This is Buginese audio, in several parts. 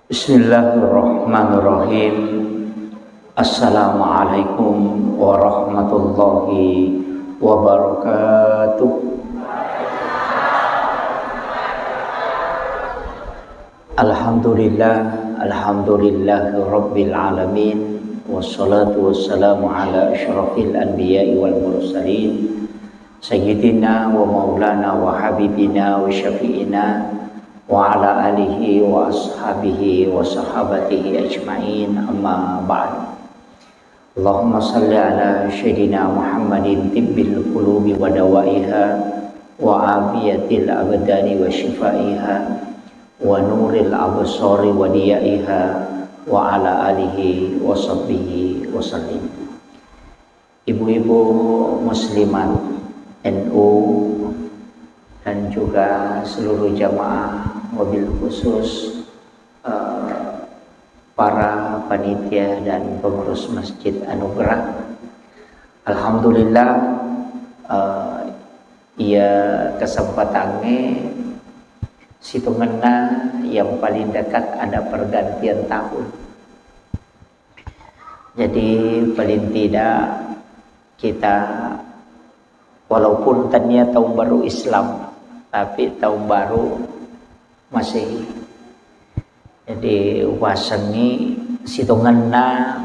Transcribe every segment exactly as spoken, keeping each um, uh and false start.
Bismillahirrahmanirrahim. Assalamualaikum warahmatullahi wabarakatuh. Alhamdulillah, alhamdulillahi rabbil alamin. Wassalatu wassalamu ala asyrafil anbiya'i wal mursalin, sayyidina wa maulana wa habibina wa syafi'ina wa ala alihi wa ashabihi wa sahabatihi ajma'in, amma ba'd. Allahumma salli ala sayyidina Muhammadin tibbil qulubi wa dawaiha wa afiyatil abdani wa shifaiha wa nuril absari wa diyaiha wa ala alihi wa sahbihi wa sallim. Ibu-ibu muslimat N U dan juga seluruh jamaah, wabil khusus, eh, para panitia dan pengurus Masjid Anugerah. Alhamdulillah, eh, iya kesempatangnge sitongenna yang paling dekat ada pergantian tahun. Jadi, paling tidak kita, walaupun tania tahun baru Islam, tapi tahun baru Masehi. Jadi, upasengngi sitongenna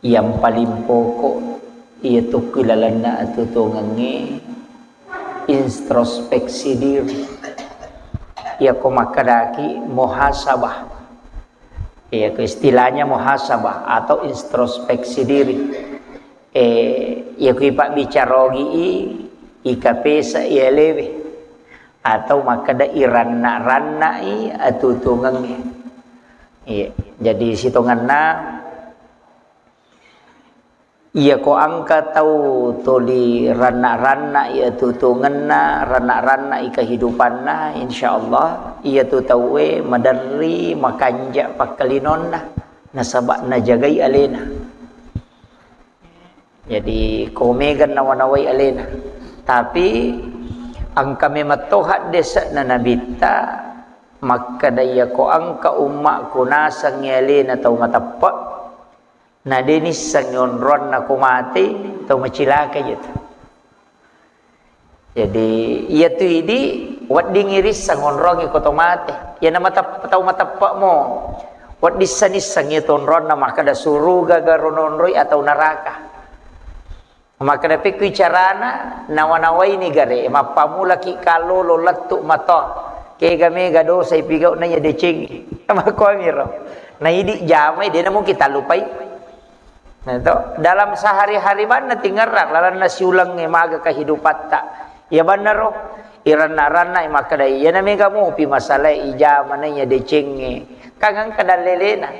yang paling pokok, iyatu ku ilalenna atuongengnge introspeksi diri. Iyako makkedaki muhasabah. Iyako istilahnya muhasabah atau introspeksi diri. Eh, iyako ipabbicara ogi i, ikapesa iyalewe. Atau makkeda iranna-rannai atuongengnge. Iya, jadi sitongenna, iyako engka tau tuli ranna-ranna iya tuongenna, ranna-ranna i kehidupanna, insyaallah iyatu tauwe maderri makanja pakkalinonna, nasaba najagai alena. Jadi, ko mega nawa-nawai alena. Tapi, engka memang to haddese'na Nabitta, makkeda iyako engka ummaku nasengngi alena tau mateppe, na de nissengngi onroanna ko mate, tau macilaka je tu. Jadi, iyatu idi wedding irisseng onroangngi ko to mate. Iyana matep-, tau mateppe mo, wedding sissengngi iyatu onroanna makkeda suruga garo naonroi atau neraka. Makkeda pekkui carana, nawa-nawaini gare, mappamulaki kallolo lettu matoa. Kega mega dosa ipigau na iya deceng. Makkuamiro. Na idi jamai, de na mungkin tallupai. Nah, to, dalam sehari-hari banna tingerang lalanna siulengnge maga kehidupatta. Iya bannaro, iranna-ranna makkeda iyana mega mupi masalae ijama na iya decengnge. Kan engka dallelena.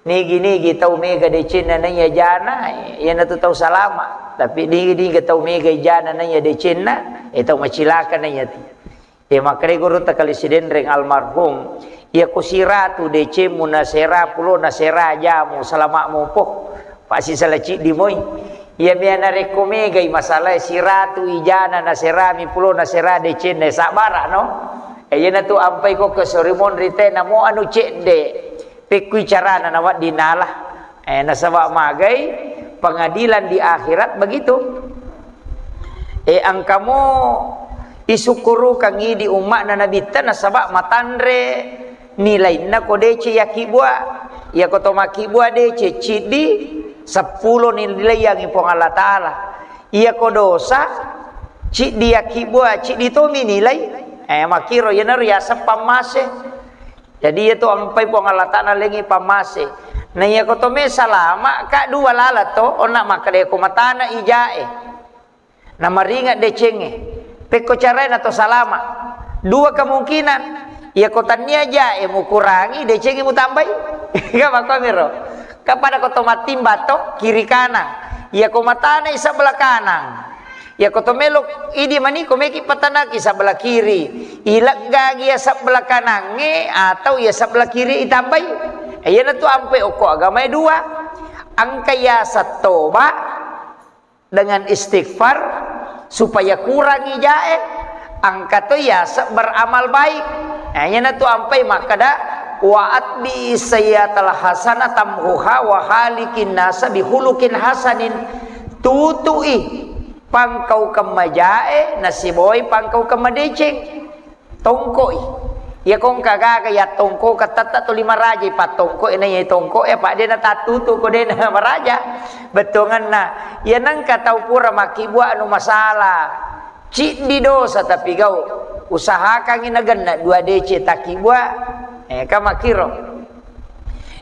Nigi-nigi tau mega decenna na iya jana, iyanatu tau salama. Tapi nigi-nigi tau mega ijana na iya decenna, eh, tau macilaka na iya tu. Eh, makkeda gurutta Kali Sidenreng almarhum, iyako siratu decemmu nasera, pulo nasera jamu, salama mupo. Pasisala ciddi moi. Iya mea narekko megai masalae siratu ijana naserami pulo nasera decenna, sabara no. Eh, iyanatu ampai ko ke sorimonri te namo anu cedde. Pekkui carana nawedding nala. Eh, nasaba magai pengadilan di akhirat begitu. Eh, engkamo isukkurukangngi di umma'na Nabitta nasaba matanre nilainna ko deceng yakkibua. Iyako to makkibua deceng ciddi, seppulo nilaiangngi Puang Allah Ta'ala. Iyako dosa ciddi yakkibua, ciddi tomi nilai. Eh, makkiro iyanaro yaseng pammase. Jadi, iyatu ampai Puang Allah Ta'ala lengi pammase. Na iyako to me salama ka dua lala to, onna makkeda ko matana ijae. Na maringa decengnge. Pekko carae na to salama. Dua kemungkinan. Iyako tania jae mukurangi, decengnge mutambai. Ga makkuamiro. Ka pada ko to mattimba to, kiri kanan. Iyako matana i sebelah kanan. Iyako to melo idi mani ko meki patanaki sebelah kiri, ileggagi iya sebelah kanangnge atau iya sebelah kiri itambai. Iyanatu ampai okko agamae dua. Engka yaseng toba dengan istighfar supaya kurangi jae. Engka to yaseng beramal baik. Nah, iyanatu ampai makkeda Wa atbi sayyatal hasana tamhuha wa khaliqin nasa bihulukin hasanin. Tutui pangkaukeng majae, nasibawai pangkaukeng madeceng. Tongkoi. Iya kongka gaga ya tongko ka tetta tuli maraja, pattongko e na iya tongko e, apa de na tattutu ko de na maraja. Bettuanganna, iya nengka tau pura makkibua anu masalah. Ciddi dosa tapi gau. Usahakangi nagenna dua dece takkibua. Eh, ka makkiro.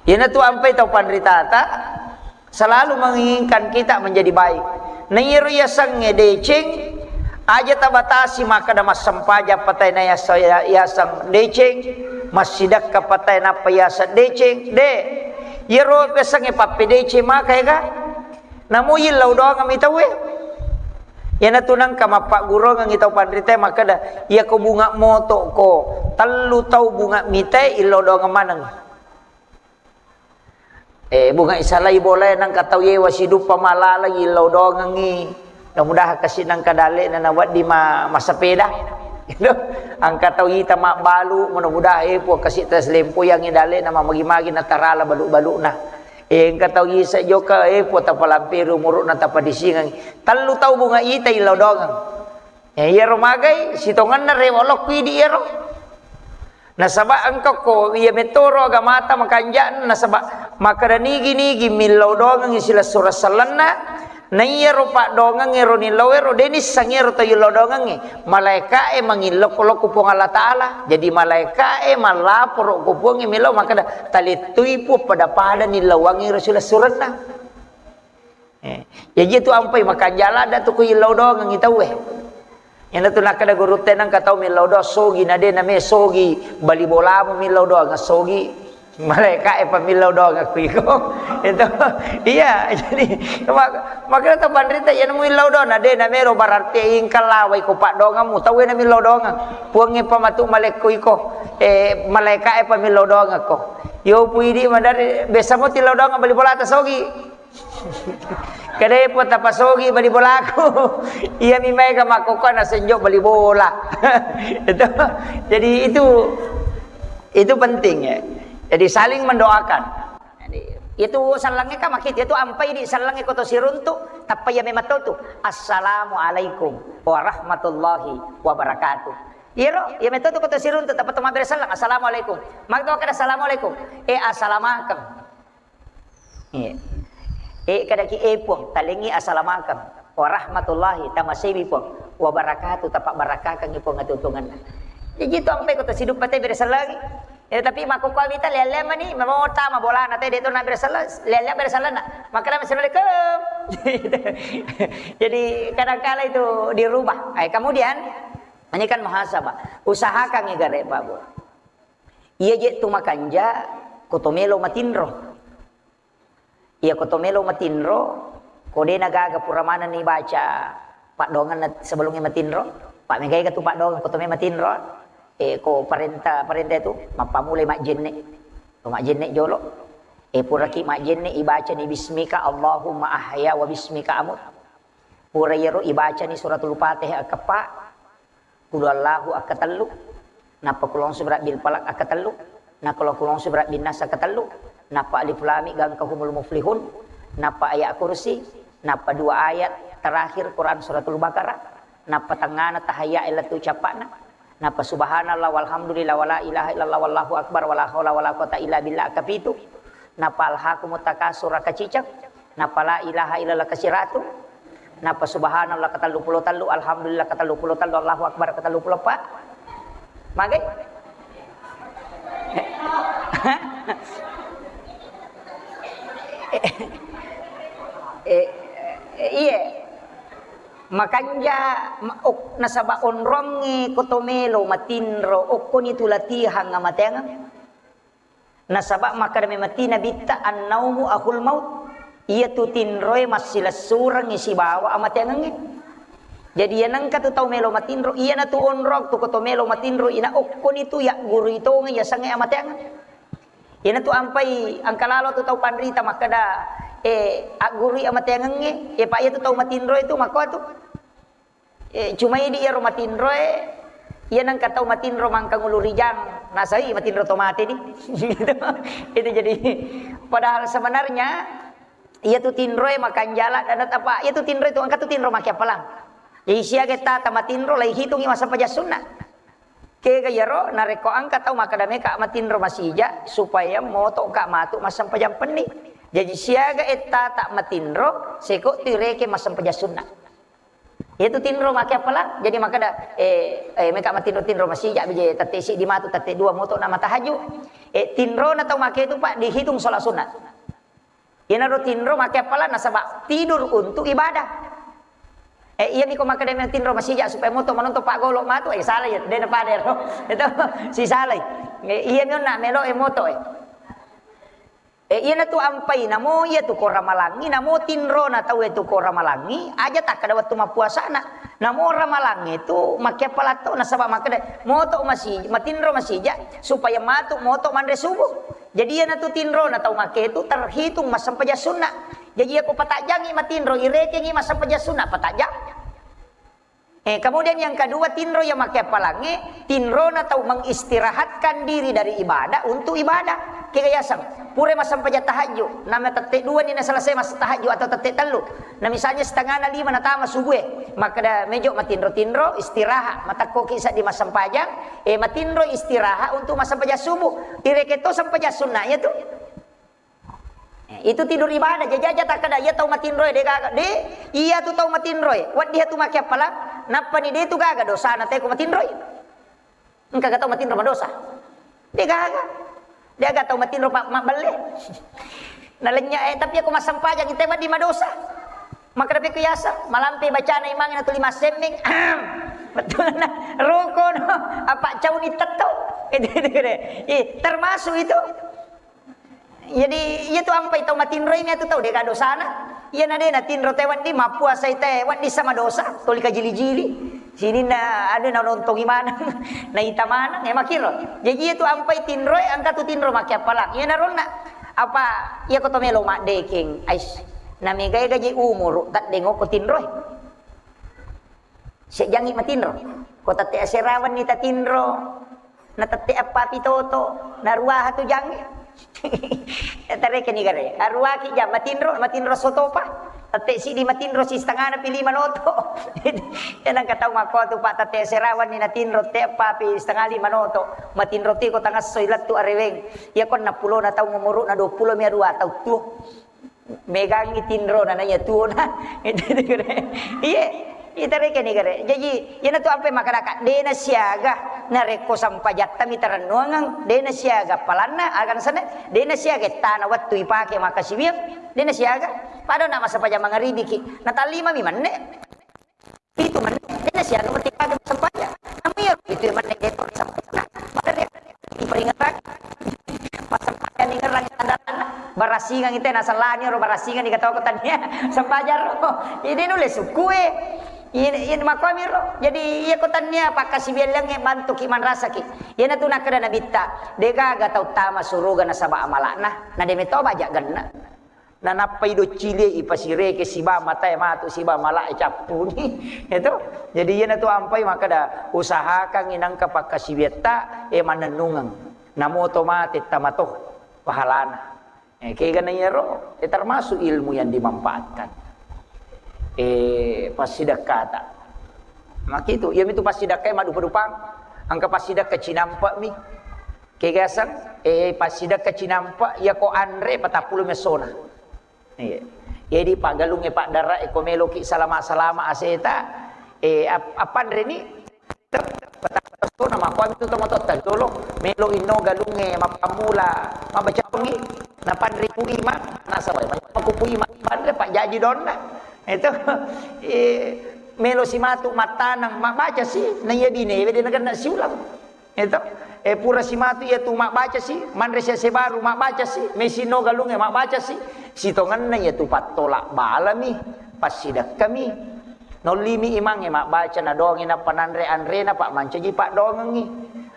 Iyanatu ampai tau panritata selalu menginginkan kita menjadi baik. Na iyaro yasengnge deceng, aja tabatasi makkeda massempajang patai na yasa-, yaseng deceng, massidekka patai nappa yaseng deceng, de. Iyaro yasengnge pappedeceng maka ega. Namo yillau doangeng mi tauwe. Iyanatu nengka mappaggurongengngi tau panritae makkeda, iya ko bunga moto ko, tellu tau bunga mitae illau doangeng maneng. Eh, bunga isalai bolae nengka tau yewa siduppa malaleng illau doangengngi. Mudah-mudahan kasi nengka dalle'na nawedding ma-, massepeda. Gitu. Engka tau ita mabbalu, mudah-mudahan, eh, puang kasi taselempoyangngi dalle'na mamagi-magi natarala balu-balu'na. Eh, engka tau isa joka, eh, puang tapalamperi umuru'na tapadisingeng. Tellu tau bunga ita illau doangeng. Eh, iyaro magai, sitongenna rewa lokku idi iyaro. Nasaba engka ko iya metoro agamata makanja'na, nasaba makkeda nigi-nigi millau doangengngi silessureng sellenna, na iyaro paddoangengnge ro nillau ero, de nisseng iyaro tau illau doangengnge. Malaeka'e mangillokko lokku Puang Allah Ta'ala. Jadi malaeka'e mallaporo ko Puangnge millau makkeda, talettui Puang pada-pada nillauangngi ro silessurenna. Eh, jaji tu ampai makanja ladda tu ku illau doangengngi tauwe. Iyanatu nakkeda gurutta nengka tau millau doang sogi na de name sogi bali bolamu millau doang sogi malaeka'e pa millau doang aku iko. Itu. Iya, jadi mak-, makanya tau panrita iya nemu illau doang na de namero berarti ingka lawai ko paddoangemmu tauwe na millau doang. Puangnge pa matu malekko iko. Eh, malaeka'e pa millau doang ko. Yo puidi madari besamo tillau doang bali bolata sogi. Kedai pun tapasogi bali bolaku. Iya mi maega makkokkoe nasenjo bali bola. Itu. Jadi itu, itu penting ya. Jadi saling mendoakan. Jadi, itu sellengnge ka makit, itu ampai di sellengnge koto siruntu, tappa iya memang tau tu. Assalamualaikum warahmatullahi wabarakatuh. Iyaro, iya metto tu koto siruntu, tappa to mabbere selleng, assalamualaikum. Maka to kada assalamualaikum. Eh, assalamakeng. Iya. Eh, kadaki, eh, Puang, talengi assalamakeng. Warahmatullahi, tamasebi, Puang. Wabarakatuh, tapabbarakakangi, Puang, atutungenna. Jadi itu ampai ko tasiduppa te bere sellengi. Ya, tapi makko ko wita lele mani, memang tama bolana te, de to na bere sellen, lele bere sellenna. Makanya, "Assalamualaikum." Jadi kadangkala itu dirubah. Eh, kemudian, ini kan muhasabah. Usahakan ya gare, Pak, Bu. Iya je tu makanja, ko to melo matinro. Iya ko to melo matinro, ko de na gaga pura manenni baca paddoangenna sebelumnya matinro, pak megai ga tu paddoangeng ko to me matinro, eh, ko parenta, parenta itu, mappamulai majjenne. Ko majjenne jolo. Eh, puraki majjenne ibacani bismika Allahumma ahya wa bismika amut. Pura iyaro ibacani suratul Fatihah akeppa, Qul huwallahu akatellu, nappa Qul a'udzu birabbil falaq akatellu, nappa Qul a'udzu birabbin nas akatellu, nappa Alif Lam Mim gangka humul muflihun, nappa ayat kursi, nappa dua ayat terakhir Quran suratul Baqarah, nappa tengngana tahayya ilatu cappa'na, nappa subhanallah walhamdulillah wala ilaha illallah wallahu akbar wala haula wala quwata illa billah akapitu, nappa alhaakumut takasur akaciceng, nappa la ilaha illallah kasiratu, nappa subhanallah katelluppulo tellu, alhamdulillah katelluppulo tellu, Allahu akbar katelluppulo eppa. Magai? Eh, eh, iye. Makanja, ma-, ok-, nasaba onrongnge ko to melo matinro, okkoni tu latihan amateangeng. Nasaba makkeda memati Nabitta, "Annaumu akhul maut." Iyatu tinroe massilessurengngi sibawa amateangengnge. Jadi, iya nengka tu tau melo matinro, iyanatu onrong tu ko to melo matinro, ina okkoni tu yaggurui tongeng yasengnge amateangeng. Iyanatu ampai engka lalo tu tau panrita makkeda, "Eh, aggurui amateangengnge." Eh, pa iyatu tau matinroe tu makkoatu. Eh, cuma idi iyaro matinroe, Iya nengka tau matinro mangkang ulu rijang, nasai matinro to mate di. Itu, itu jadi, padahal sebenarnya iya tu tinroe makanjala dan apa, iya tu tinroe tu engka tu tinro makiappalang. Jadi siaga tata matinro lai hitungi massempajang sunna. Kega iyaro narekko engka tau makkeda meka matinro masija supaya motoka matu massempajang penni. Jadi siaga ettata matinro seko tu ireke massempajang sunna. Iyatu tinro makiappalang, jadi makkeda, eh, eh, meka matinro-tinro masija bije tette siddi matu, tette dua moto na matahaju. Eh, tinrona tau make tu, Pak, dihitung sholat sunat. Iyanaro tinro makiappalang nasaba tidur untuk ibadah. Eh, iyami ko makkeda meka tinro masija supaya moto manonton Pak Golo matu, eh, salah ya, dena pada ro. Itu sisalai. Eh, iyami onna melo e moto e. Eh, iyanatu ampai namo iyatu ko ramalangngi, namo tinrona tau e tu ko ramalangngi, aja takkeda wettu mappuasana. Namo ramalangnge tu makkiappalang to, nasaba makkeda moto masi-, matinro masija supaya matu moto manre subuh. Jadi iyanatu tinrona tau make tu terhitung massempajang sunna. Jadi iyako patajjangi matinro, irekengi massempajang sunna, patajjang. Eh, kemudian yang kedua, tinro yang makiappalangnge, tinrona tau mengistirahatkan diri dari ibadah untuk ibadah. Kega yaseng, pura massempajang tahajud, nama tette dua ni na selesai masa tahajud atau tette tellu. Nah, misalnya setengah na lima natama subuh e, makkeda mejo matinro-tinro, istirahat, matakkoki seddi massempajang, eh, matinro istirahat untuk massempajang subuh. Ireke to sempajang sunna iya tu. Eh, itu tidur ibadah, jaji aja takkeda iya tau matinroe, de gaga. De, iya tu tau matinroe, weddi tu makiappalang, nappani de tu gaga dosana teko matinroe. Engka ga tau matinro madosa? De gaga. De gaga tau matinro pa-, mabballe. Nalenya, eh, tapi ako massempajang ite weddi madosa. Makkeda pekku yaseng, malampe bacana imangnge natuli massemmeng. Betul na, roko no, apa cauni tetto. Itu, itu, itu. Ih, termasuk itu. Jadi, iya tu ampai tau matinroi mi atu tau, de ga dosana. Iya na de natinro te weddi, mappuasai te weddi sama dosa, toli kajili-jili. Sininna anu na nontongi maneng, naita maneng, ya makkiro. Jadi, iya tu ampai tinroi, engka tu tinro makiappalang. Iya na ronna. Apa, iya ko to melo maddekeng, ais. Na megae gaji umuru, taddengoko tinroi. Sejjangi matinro. Ko tette aserawanni tatinro, na tette appapi toto, na ruaha tu jangnge. Tarekeni gare. Aruaki jang matinro, matinro sotopa. Tette sidi matinro si setengana pi lima noto. Enang katau makko tu, Pak, tette aserawanni natinro, te appapi setengah lima noto. Matinro tiko tangassoi lettu areweng. Iya ko ennappulona taung umuruna, duappulo mi arua tau tuo. Megangngi tinrona, naiya tuona. Iya, itarekeni gare. Jaji, iyanatu ampe makkadaka, dena siaga narekko sampajattami tarennuangeng, dena siaga palanna, aga nasenna, dena siaga ettana wettu ipake makkasiwiang, dena siaga. Pada na massempajang mangaribiki, natallimami menne. Pitu menit, dena siaga bertiga jam sempajang. Namun iya, itu yang menit itu sempurna. Maka dia diperingati. Pas sempajang dengeran tanda-tanda, barasingan itu, nah, salani ro barasingan di kata aku tania. Sempajang ro. Ini nulis sukue. Ini, ini makomi ro. Jadi, iya ko tania, pakkasiwiang bantu ki manrasa ki. Iya na tu nakkeda Nabitta, degaga tau tama suruga nasaba amalakna. Na deme toba aja genna. Nanappai doccili ipasireke siba matae matu siba malae cappuni. Itu. Jadi iyanatu ampai makkeda usahakangngi nangka pakkasiwiatta e manennungeng. Namoto mate tamato pahalana. Eh, kegana iyaro, eh, termasuk ilmu yang dimanfaatkan. Eh, passidekkata. Makitu, iyamitu passidekkae madupa-dupang. Engka passidekka cinampe'mi. Kegaseng, eh, passidekka cinampe', iyako anre patappulo messona. Iya. Jadi paggalungnge paddara, eko meloki salama-salama aseta, eh, ap-, appanreni? Patappulo messona, makkuami tu tomatoatta jolo, melo inno galungnge mappammula mabbaca pengi, napanre Pu Imang, nasawai, makupu Imang, panre, pajjaji donna. Itu, eh, melo simatu mattaneng, mabbaca si, naiya bine, wede nagenna siulang. Itu, eh, pura simatu iya tu mabbaca si, manre siase baru mabbaca si, mesino galungnge mabbaca si, sitongenna iya tu pattola balami, passidekkami. Nollimi imangnge mabbaca, nadongi nappa nanre anrena, pa mancaji paddoangengngi.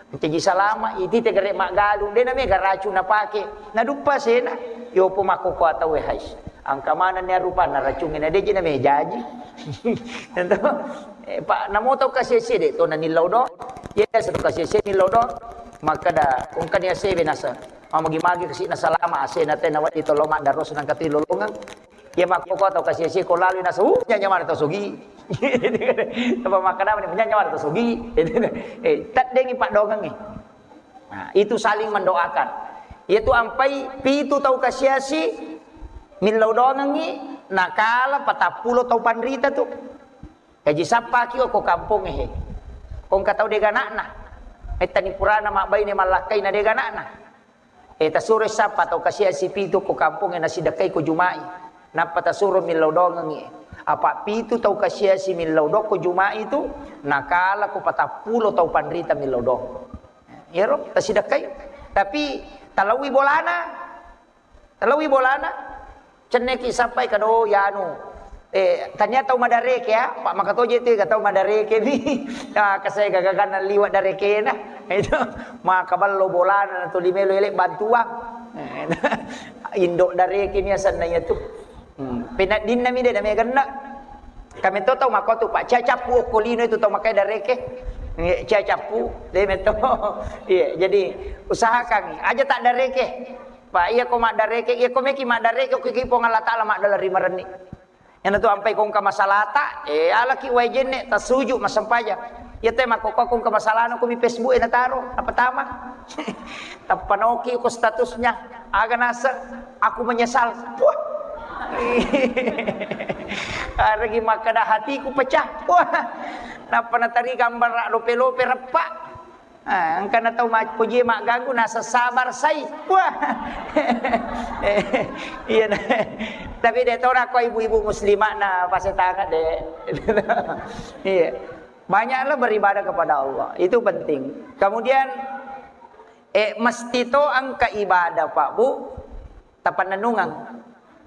Mancaji salama, iti tegere maggalung, de namega racung napake. Naduppa sena, yopo makkokkoe tauwe hais. Engka manenni arupanna racungnge na deji namejaji. Tentu. Eh, pa namoto kasi-asi de to nanillau do. Iya, satu kasi-asi millau doang. Makkeda, ungkani asebe nasa. Mamagi-magi kasi nasalama asena tena wadi tolo maddaros nang kati lolongang. Iya, makkoko tau kasi-asi ko lalu nasa, uh, nyanya mana tau sogi. Apa makkeda mani, nyanya mana tau sogi. Eh, taddengi paddoangengngi. Nah, itu saling mendoakan. Iya tu ampai pitu tau kasi-asi millau doangengngi, nakala patappulo tau panrita tu. Jaji sappaki okko kampongnge he. Ko engka tau dega ana'na. Mettani purana mabbaine mallakkaina dega ana'na. Eh, tasuro sappa tau kasi-asi pitu ko kampongnge nasidekkai ko Juma'i. Nappa tasuro millau doangengngi. Apa pitu tau kasi-asi millau doang ko Juma'i tu, nakala ko patappulo tau panrita millau doang. Iyaro tasidekkai. Tapi talaui bolana. Talaui bolana, cenneki sappai kado yanu. Eh, tania tau madareke ya, Pak makatoje tu ga tau madareke ni. Ya, kasai gagaganna liwa darekena. Itu maka ballo bolana tu limelo ele bantuang. Eh, indo dareke ni asanna iya tu. Hmm. Penaddinna mi de na meganna. Kami to tau makotu, Pak, cia cappu okko lino itu tau makai dareke. Iya, cia cappu, de meto. Iya, jadi usahakan aja tak dareke. Pa iya ko maddareke, iya ko meki maddareke, ko ki Puang Allah Taala maddala ri marenni. Iyana tu ampai ko engka masalata, eh, alaki wae jenne, tasuju, massempajang. Iya te makkokko ko engka masalana ko mi Facebook e nataro, apa tama. Tappa noki ko statusnya, aga nase, aku menyesal. Wah. Aregi makkeda hatiku pecah. Wah. Nappa natari gambar lope-lope reppa. Ah, engkana tau ma-, pojie magganggu, nasa sabar sai. Wah. Iya, nah. Tapi de tona ko ibu-ibu muslimah na pasetanga de. Iya. Banyaklah beribadah kepada Allah. Itu penting. Kemudian, eh, mesti to engka ibadah, Pak, Bu. Tapannennungeng.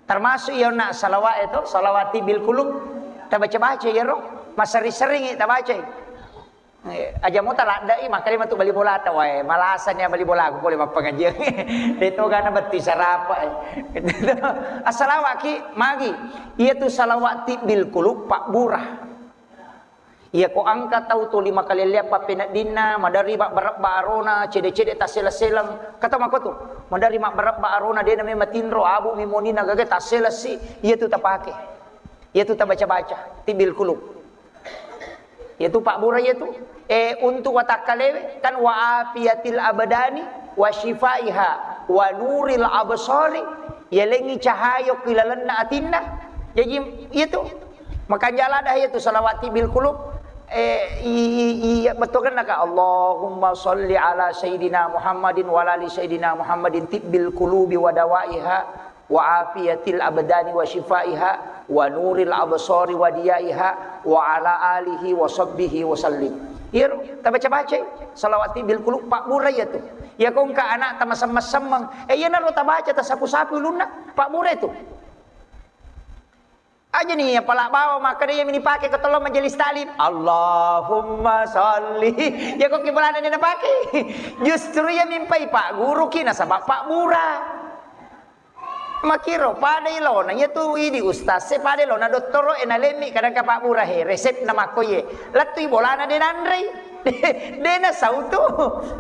Termasuk iya onna salawat itu, salawat tibbil kulub. Tabaca-baca iyaro. Massering-seringi tabacai. Eh, aja mo taladdai, makkeda matu bali bolata, wae, malasani bali bolaku pole mappangajiang. Deto gana betti sarapa, eh. Assalawaki, magi. Iya tu salawat tibbil kulub, pabbura. Iya ko engka tau tuli makalelleang pappeneddinna, madari mabbarebba arona, cede-cede tasseleng-seleng. Kata makotu, madari mabbarebba arona, dena memang tinro, abu mi monina gaga tasselessi, iya tu tapake. Iya tu tabaca-baca, tibbil kulub. Iyatu pabbura iyatu. Eh, untuk watakkalewe kan wa afiyatil abdani wa syifaiha wa nuril absari, yalengngi cahaya ku ilalenna atinna. Jaji iyatu makanja lada iyatu salawat tibbil kulub. Eh, i, i, i, bettuanna ka Allahumma salli ala sayyidina Muhammadin wa ala ali sayyidina Muhammadin tibbil kulubi wa dawaiha wa afiyatil abdani wa syifaiha wa nuril absari wa diyaiha wa ala alihi wa sahbihi wa sallim. Iyaro tabaca-bacai salawat tibbil kulub pabbura iyatu. Iya ko engka ana tamasemmeng-semmeng, eh, iyanaro tabaca tasapu-sapu ulunna, pabbura itu. Aja ni apala bawa makkeda iya mi nipake ko tollo majelis taklim. Allahumma salli. Iya ko ki bolana ni napake. Justru iya mi mpai pagguruki nasaba pabbura. Makkiro, pada ilona, iyatu idi ustaz, se pada ilona dottoro, e nalemmi, kadang ka pabbura he, resepna makko ye. Lettu i bolana de nanrei. De nasau tu.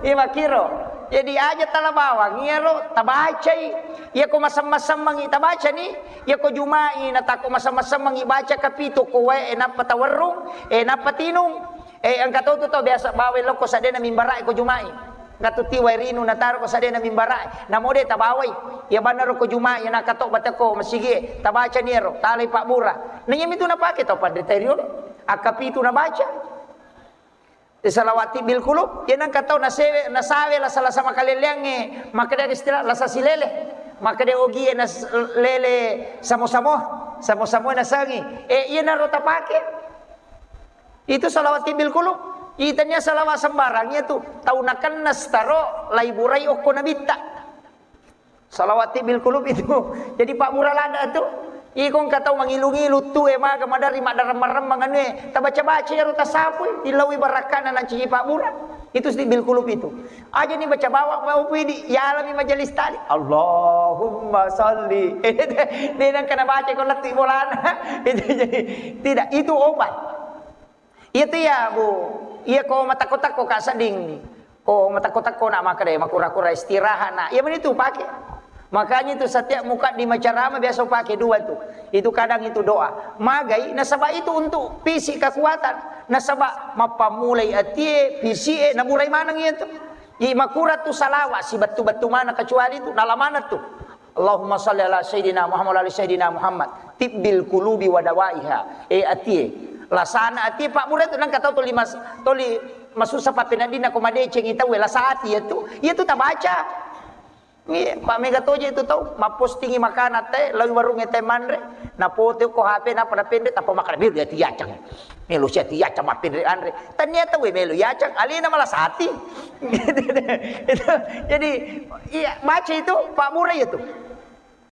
Iya makkiro. Jadi aja tala bawang, iyaro tabacai. Iya ko masemmeng-semmengi tabacani, iya ko Juma'i na tako masemmeng-semmengi baca kapitu ko wae, e nappa tawerrung, e nappa tinung. Eh, engka to tu tau biasa bawai lokko sadena mimbara'e ko Juma'i. Engka tu tiwai rinu nataro ko sadena mimbara'e. Namo de tabawai. Iya bannaro ko Juma'i, iya nakkato bateko masigi'e. Tabacani ero, talai pabbura. Na iya mitu napake tau panrita riolo. Akkapitu nabaca. Eh, salawat tibbil kulub, iya nengka tau nasewe, nasawe lasa-lasa makaleleangnge, makkeda istilah lasa silele. Makkeda ogie nas-, lele samo-samo. Samo-samo nasengi. Eh, iyanaro tapake. Itu salawat tibbil kulub. Itania salawat sembarang iya tu. Tau nakenna setaro laiburai okko nabitta. Salawat tibbil kulub itu. Jadi pabbura lada tu. Iko engka tau mangilu-ngilu tu e maga madari maddaremmeng-remmeng anu e. Tabaca-baca iyaro tasapui, ilaui barakkana nancaji pabbura. Itu tibbil kulub itu. Aja ni baca bawang, mau pidi, yalami majelis taklim. Allahumma salli. Dia nang kena baca ko lettu bolana. Itu jadi, tidak, itu obat. Itu ya, Bu. Iya ko matakko-takko ka sedding. Ko matakko-takko na makkeda, makura-kura istirahat na. Iya meni tu pake. Makanya itu setiap mukaddimah ceramah biasa pake dua tu. Itu kadang itu doa. Magai nasaba itu untuk fisik kekuatan. Nasaba mappammulai atie, fisik e, naburai maneng iya tu. Jadi makura tu salawat si bettu-bettu mana kecuali tu, nala mana tu. Allahumma salli ala sayyidina Muhammad wa ala sayyidina Muhammad. Tibbil qulubi wa dawaiha. Eh, atie. Lasana atie, Pak Bure tu nang katau toli mas-, toli masussa pappeneddinna ko madecengi tauwe, lasa ati iya tu. Iya tu tabaca. Iya, Pak Mega Toje itu tau, mappostingi makanan te, lawi warung te manre, napote ko H P, napa napende, tappa makkeda, "Melu ya tiacang. Melu sia tiacang mappenre anre." Tania tauwe melu yacang, alena malasati. Itu, jadi, iya, baca itu, Pak Bure itu.